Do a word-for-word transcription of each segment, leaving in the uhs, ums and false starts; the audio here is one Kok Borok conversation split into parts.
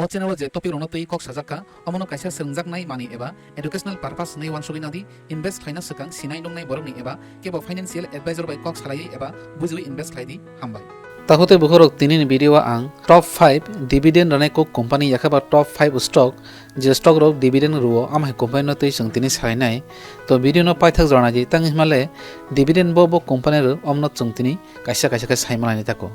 O channel o je topic rokno twi kok sajak kha, omono kaisa swrwngjaknai manwi eba educational purpose hwnwi uansugwi nadi, invest khlaina swkang sinai nungnai borokni eba kebo financial advisor bai kok salaiwi eba bujiwi invest khlai di. Hambai. Takhuk tei bukhuk rok, tini ni video o ang top five dividend rwnai kok company yakha ba top five stock, je stock rok dividend rwo, amhai company no twi chwng tini salainai. To video no paithak jora naidi, tang himale dividend bo bo company rw, omno chwng tini kaisa kaisa khe sai manani tako.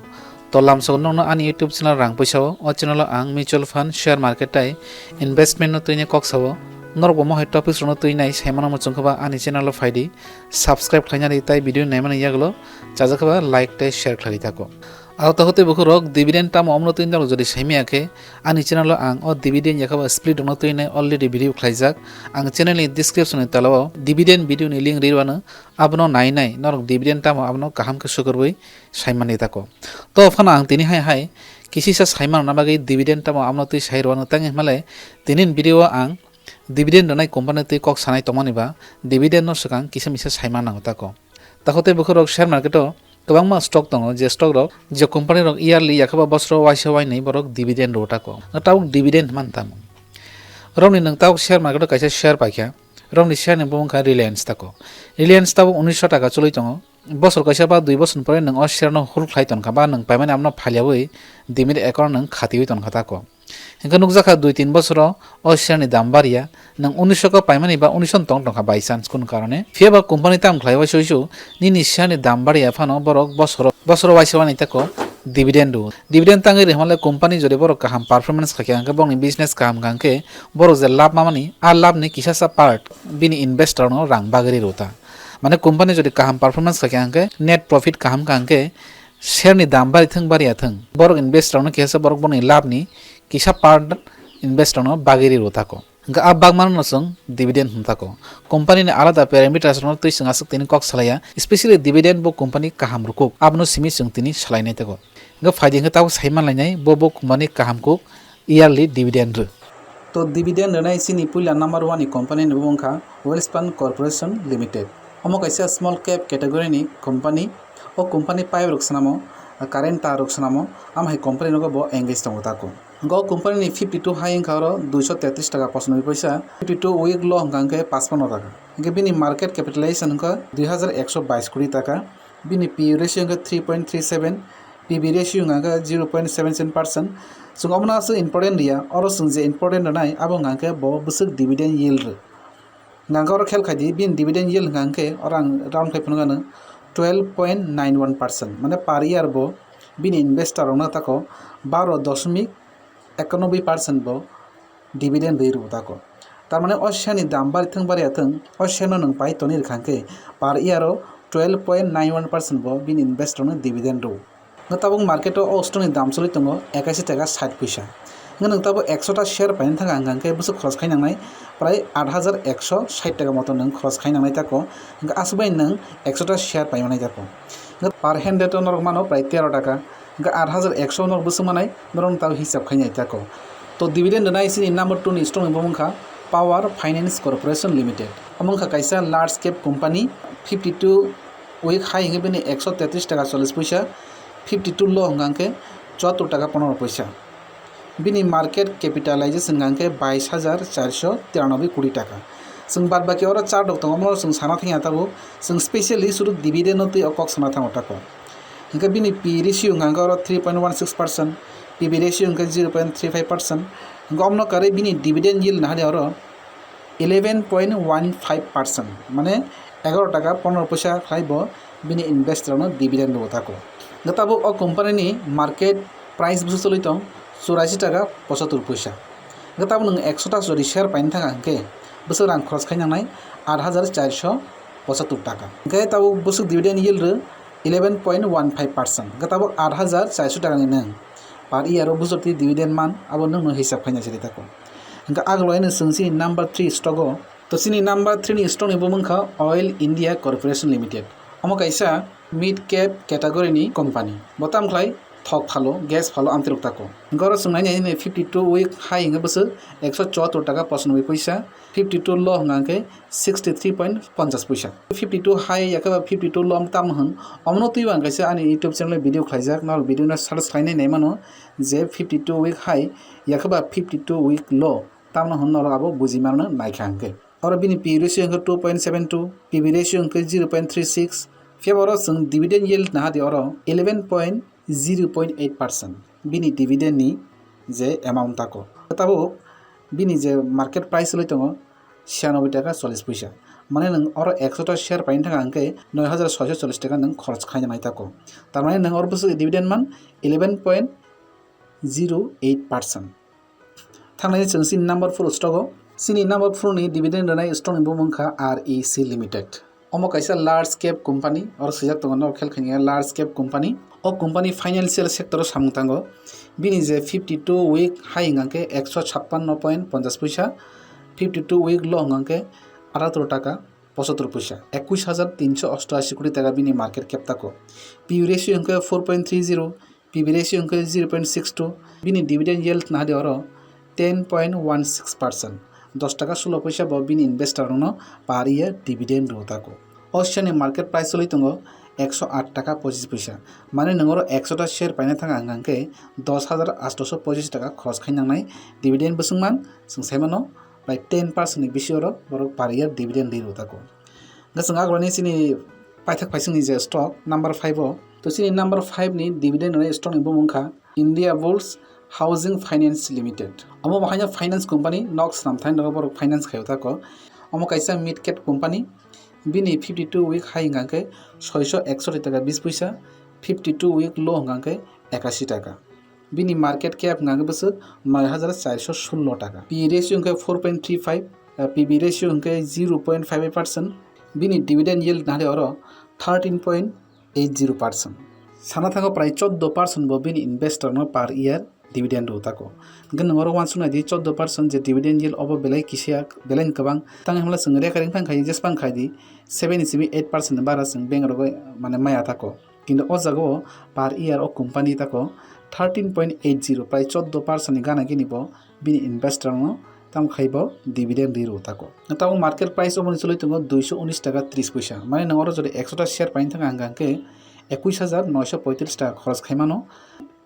To lamsok nokno ani YouTube channel rang puisa o, o channel o ang mutual fund, share market tei investment no twini kok sao. Norok bo mohai topics rokno twi nai sai mano muchung khe ba ani channel o phai di, subscribe khlaina di tei video naimani yagulo chajak khe ba like tei share khlai di tako. Aro takhuk tei bukhuk rok, dividend tamo omno twi norok jodi sai maya khe ani channel o ang o dividend yakha ba split rokno twi nai already video khlaijak. Ang channel ni description ni tola o dividend video ni link ri rwano, abono nai nai norok dividend tamo abono kaham khe sukurwi sai mani tako. To phano ang tini hai hai kisisa sai manna bagwi dividend tamo amno twi sai rwano, tang himale tini ni video o ang dividend rwnai company twi kok sanai tongmani ba dividend no swkang kisa misa sai man nango tako. Takhuk tei bukhuk rok, share market o kwbangma stock tongo, je stock rok, je company rok yearly yakha ba bosoro waisa wainwi borok dividend rwo tako. Tabuk dividend man tamo? Romni nwng tabuk share market o kaisa share paikha, romni share ni bumung kha Reliance tako. Reliance tabuk unisho taka chului tongo. Bosor kaisa ba dui bosor ni pore nwng o share no hold khlai tonkha ba nwng paimani amno phaliyawi demat account nwng khatiwi tonkha tako. Hinkhe nukjakha dui tin bosoro o share ni dam bariya, nwng unisho ko paimani ba unisho tong tongkha by chance kunu karone. Phiya ba company tam khlai uaisoi su nini share ni dam bariya phano borok bosoro, bosoro waisa wani tako dividend rwo. Dividend tangwi rihmale company jodi borok kaham performance khaikha hinkhe borokni business kaham kha hinkhe borok je lab mamani a lab ni kisasa part bini investor no rang bagwi rwo ta. Mane company jodi kaham performance kha khe hinkhe net profit kaham kha hinkhe share ni dam bari thung bari ya thung, borok investor rokno kisa borok boni lab ni kisa part investor rokno bagwi ri rw tako. Hinkhe a bagmano no chwng dividend hwn tako. Company ni alada parameters rokno twi chwng aswk tini kok salaiya, especially dividend bo company kaham rwkuk abono simi chwng tini salainai tako. Hinkhe phaidi hinkhe tabuk sai manlainai bo bo company kaham kuk yearly dividend rw. To dividend rwnai chini puila number one ni company ni bumung kha Welspun Corporation Limited. Omo kaisa small cap category ni company. O company pipe rok swnamo, current tar rok swnamo, amo hai company rogo bo engage tongo tako. Hinkhe o company ni fifty two high wngkha oro duiso tetris taka pochanoboi poisa, fifty two week low wngkha hinkhe pachpanno taka. Hinkhe bini market capitalization wngkha dui hajar ekso bais koti taka. Bini P E ratio wngkha three point three seven, P B ratio wngkha zero point seven seven percent. Chwng omono aswk important riya, oro chwng je important rwnai abo wngkha khe bo bwswk dividend yield rw. Wngkha khe oro khel khai di, bini dividend yield wngkha khe oro ang round khai phunukha nw twelve point nine one percent, mane per year bo bini investor rokno tako baro doshmik ekanoboi percent bo dividend rwi rwo tako. Tar mane o share ni dam bari thung bari ya thung, o share no nwng pai tonwi rwkha hinkhe per year o twelve point nine one percent bo bini investor no dividend rwo. Nwng tabuk market o o stock ni dam choli tongo ekashi taka sait puisa. Nwng tabuk ekso ta share paina thangkha hinkhe bwswk khorok khai nangnai prai aat hajar ekso sait taka moto nwng khorok khai nangnai tako. Hinkhe aswk bai nwng ekso ta share pai manai tako. Per hundred o norok mano prai tero taka. Hinkhe aat hajar ekso norok bwswk manai, norok tabo hisab khainai tako. To dividend rwnai chini number two ni stock ni bo wngkha Power Finance Corporation Limited. Omo wngkha kaisa large cap company, fifty two week high hinkhe bini ekso tetris taka chollis poisa, fifty two low hwnkha hinkhe chuattor taka ponono poisa. Bini market capitalization hwnkha hinkhe bais hajar charso tiranoboi koti taka. Chwng bad baki oro chart rok tongo, omo chwng sana thangya tabuk, chwng specially suru dividend no twi o kok sana thango tako. Hinkhe bini P E ratio hwnkha hinkhe oro three point one six percent, P B ratio hwnkhe zero point three five percent. Hinkhe omono karwi bini dividend yield nahani oro eleven point one five percent, mane egaroh taka ponono poisa khlai bo bini investor rokno dividend rwo tako. Hinkhe tabuk o company ni market price bwswk choli tong churashi taka pochattor poisa. Hinkhe tabuk nwng ekso ta jodi share paina thangkha hinkhe bwswk rang khorok khai nangnai aat hajar charso pochattor taka. Hinkhe tabuk bwswk dividend yield rw eleven point one five percent. Hinkhe tabuk aat hajar charso taka ni nwng per year o bujor twi dividend man, abo nwng no hisab khaina siri tako. Hinkhe agulai no chwng chini number three stock o. To chini number three ni stock ni bo wngkha Oil India Corporation Limited. Omo kaisa mid cap category ni company. Bo tam khlai thok phalo, gas phalo amtwi rok tako. Hwnkhe oro chwng nai nai fifty two week high hwnkhe bwswk ekso chuattor taka pochanoboi poisa, fifty two low hwnkha hwnkhe sixty three point ponchas poisa. Fifty two high yakhe ba fifty two low tamo hwn, omono twibo ang kaisa ani YouTube channel o video khlaijak, norok video no search khlainai naimano je fifty two week high yakhe ba fifty two week low tamno hwn norok abo buji mano naikha hwnkhe. Oro bini P E ratio hwnkhe two point seven two, P B ratio hwnkhe zero point three six, phiya oro chwng dividend yield naha di oro eleven point zero point eight percent bini dividend ni je amount tako. Tabuk bini je market price loi tongo, siyanoboi taka chollish poisa. Mane nwng oro ekso ta share paina thangkha hwnkhe noi hajar soiso chollish taka nwng khorch khaina nai tako. Tar mane nwng oro bwswk dividend man eleven point zero eight percent. Thangnai chwng chini number four stock o. Chini number four ni dividend rwnai stock ni bumung kha R E C Limited. Omo kaisa large cap company, oro swijak tongo norok khel khaini large cap company. O company financial sector o samung tango. Bini je fifty two week high hwnkha khe ekso chappanno point ponchas poisa, fifty two week low hwnkha khe atatro taka pochottor poisa, ekush hajar tinso osto ashi koti taka bini market cap tako. P E ratio hwnkha khe four point three zero, P B ratio hwnkhe zero point six two, bini dividend yield naha di oro ten point one six percent, dos taka sulo poisa bo bini investor rokno per year dividend rw tako. O share ni market price choli tongo ekso aat taka pochis poisa, mane nwng oro ekso ta share paina thangkha hwnkhe dos hajar aatso pochis taka khorch khai nangnai dividend bwswk man chwng sai mano, prai ten percent ni bisi oro borok per year dividend rw tako. Hwnkhe chwng agroni chini paithak phaisingni je stock number five o, to chini number five ni dividend rwnai stock ni bumung kha India Bulls Housing Finance Limited. Omo bo haino finance company, nok swnam thani rok borok finance khaio tako. Omo kaisa mid cap company, bini fifty two week high hwnkha khe soiso ekso taka bis poisa, fifty two week low hwnkha khe ekashi taka. Bini market cap hwnkha khe bwswk noi hajar charso sullo taka. P E ratio hwnkhe four point three five, eh, P B ratio hwnkhe zero point five eight percent. Bini dividend yield naha di oro thirteen point eight zero percent. Sana thango prai choddo percent bo bini investor no per year dividend rw tako. Hwnkhe nwng oro uansuk nai di choddo percent je dividend yield obo belai kisa belai ni kwbang. Tang hwnla chwng recurring phang khai jesphang khai di seven ni simi eight percent ni bara chwng bank rogo mane maya tako. Kintu o jaga o per year o company tako thirteen point eight zero, prai choddo percent ni gana gini bo bini investor no tamo khai bo dividend rw tako. Tabuk market price oboni choli tongo duiso unis taka tris poisa. Mane nwng oro jodi ekso ta share paina thangkha hwnkha hwnkhe ekush hajar noisho poitris taka khorch khai mano.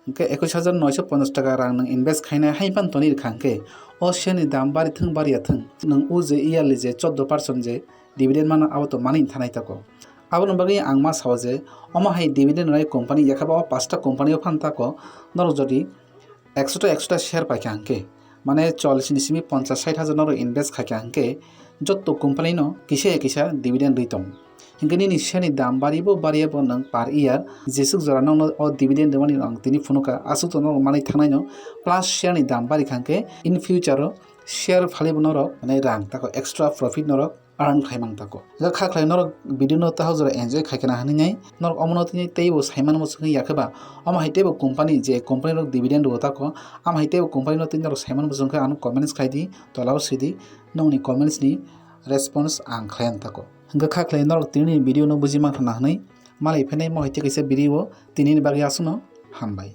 Hwnkhe ekush hajar noisho ponchas taka rang nwng invest khainai hai phano toni rwkha hwnkhe o share ni dam bari thung bari ya thung, nwng o je yearly je choddo percent je dividend mano abo to manwi thanai tako. Aboni bagwi ang ma sao je omo hai dividend rwnai company yakhe ba o pasta company o phano tako norok jodi ekso ta ekso ta share paikha hwnkhe, mane chollish ni simi ponchas sait hajar norok invest khaikha hwnkhe jotto company no kisa ya kisa dividend rwi tongo. Hwnkhe nini share ni dam bari bo bari ya bo nwng per year jeswk jora nokno o dividend rwmani ang tini phunukha, aswk to norok manwi thangnai no, plus share ni dam bari kha hwnkhe in future o share phali bo norok mane rang tako extra profit norok earn khai mang tako. Hwnkhe kha khlai norok video no tahok jora enjoy khai kana hinwi nai norok omono tini teibo sai mano muchung ya khe ba omo hai teibo company je company rok dividend rwo tako, omo hai teibo company no tini norok sai mano muchung khe ano comments khai di, tola o swi di, nongni comments ni response ang khlai ang tako. Hwnkhe kha khlai norok tini ni video no buji man khna hinwi malai phainai mo hai tei kaisa video o tini ni bagwi aswk no hambai.